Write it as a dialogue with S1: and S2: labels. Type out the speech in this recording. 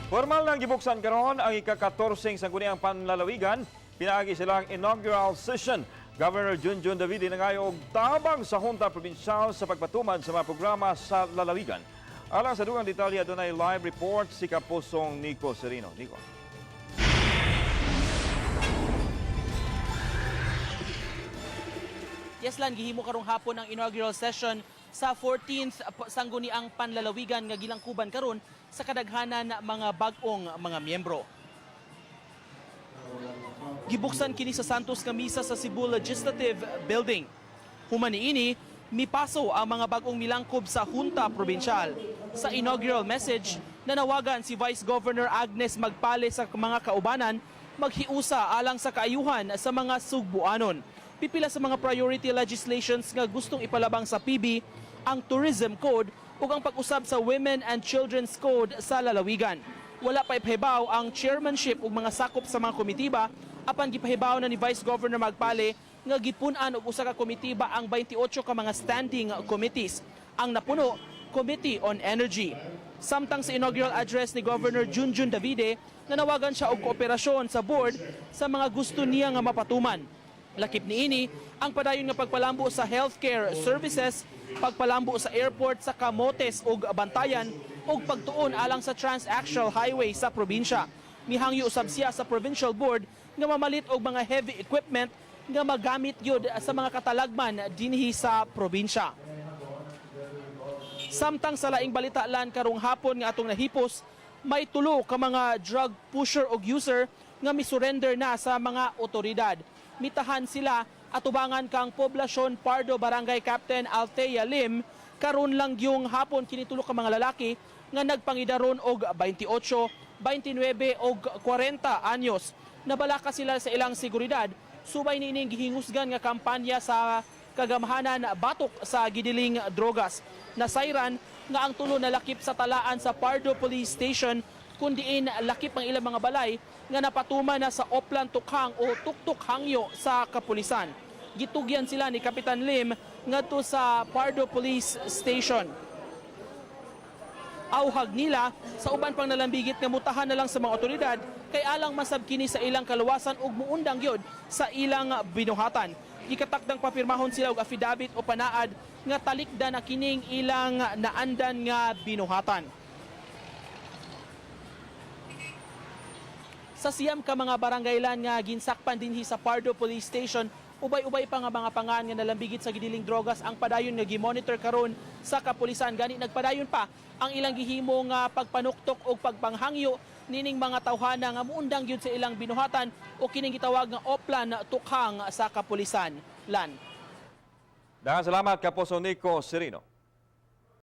S1: Formal nang gibuksan karon ang ika-14 Sangguniang Panlalawigan, pinaagi silang inaugural session. Governor Junjun Davide nangayo og tabang sa Junta Provincial sa pagpatuman sa mga programa sa lalawigan. Alang sa dugang detalye, adunay live report si Kapusong Nico Serino. Nico.
S2: Yes, Lan, gihimo karong hapon ang inaugural session sa 14th Sangguniang Panlalawigan nga gilangkuban karon sa kadaghanan mga bag-ong mga miyembro. Gibuksan kini sa Santos nga misa sa Cebu Legislative Building. Human niini, mipaso ang mga bag-ong milangkob sa Junta Provincial. Sa inaugural message, nanawagan si Vice Governor Agnes Magpale sa mga kaubanan maghiusa alang sa kaayuhan sa mga Sugbuanon. Pipila sa mga priority legislations nga gustong ipalabang sa PB ang Tourism Code ug ang pag-usab sa Women and Children's Code sa lalawigan. Wala pa ipahibaw ang chairmanship ug mga sakop sa mga komitiba, apan gipahibaw na ni Vice Governor Magpale nga gipun-an og usa ka komitiba ang 28 ka mga standing committees. Ang napuno, Committee on Energy. Samtang sa inaugural address ni Governor Junjun Davide, nanawagan siya og kooperasyon sa board sa mga gusto niya nga mapatuman. Lakip niini ang padayon nga pagpalambo sa healthcare services, pagpalambo sa airport sa Camotes ug Bantayan ug pagtuon alang sa Transaxial Highway sa probinsya. Mihangyo usab siya sa provincial board nga mamalit og mga heavy equipment nga magamit gyud sa mga katalagman dinhi sa probinsya. Samtang sa laing balita, Lan, karong hapon nga atong nahipos, may tulo ka mga drug pusher og user nga misurrender na sa mga otoridad. Mitahan sila atubangan kang Poblasyon Pardo Barangay Captain Althea Lim karon lang yung hapon. Kini tulo ka mga lalaki nga nagpangidaron og 28, 29 og 40 anyos. Nabalaka sila sa ilang seguridad subay niining gihingusgan nga kampanya sa kagamhanan batok sa gidiling drogas. Nasayran nga ang tulo nalakip sa talaan sa Pardo Police Station, kundiin lakip ang ilang mga balay nga napatuma na sa Oplan Tukhang o Tuktok Hangyo sa kapulisan. Gitugyan sila ni Kapitan Lim ngadto sa Pardo Police Station. Auhag nila sa uban pang nalambigit nga mutahan na lang sa mga otoridad kay alang masab kini sa ilang kaluwasan ug muundang gyud sa ilang binuhatan. Gikatakdang papirmahon sila og affidavit o panaad nga talikda na kining ilang naandan nga binuhatan. Sa 9 ka mga barangaylan nga ginsakpan dinhi sa Pardo Police Station, ubay-ubay pa nga mga pangan nga nalambigit sa gidiling drogas ang padayon nga gimonitor karon sa kapulisan. Gani nagpadayon pa ang ilang gihimo nga pagpanuktok og pagpanghangyo nining mga tawhana nga muundang gyud sa ilang binuhatan o kining gitawag nga Oplan Tukhang sa kapulisan. Lan.
S1: Daghang salamat, Kapuso Nico Serino.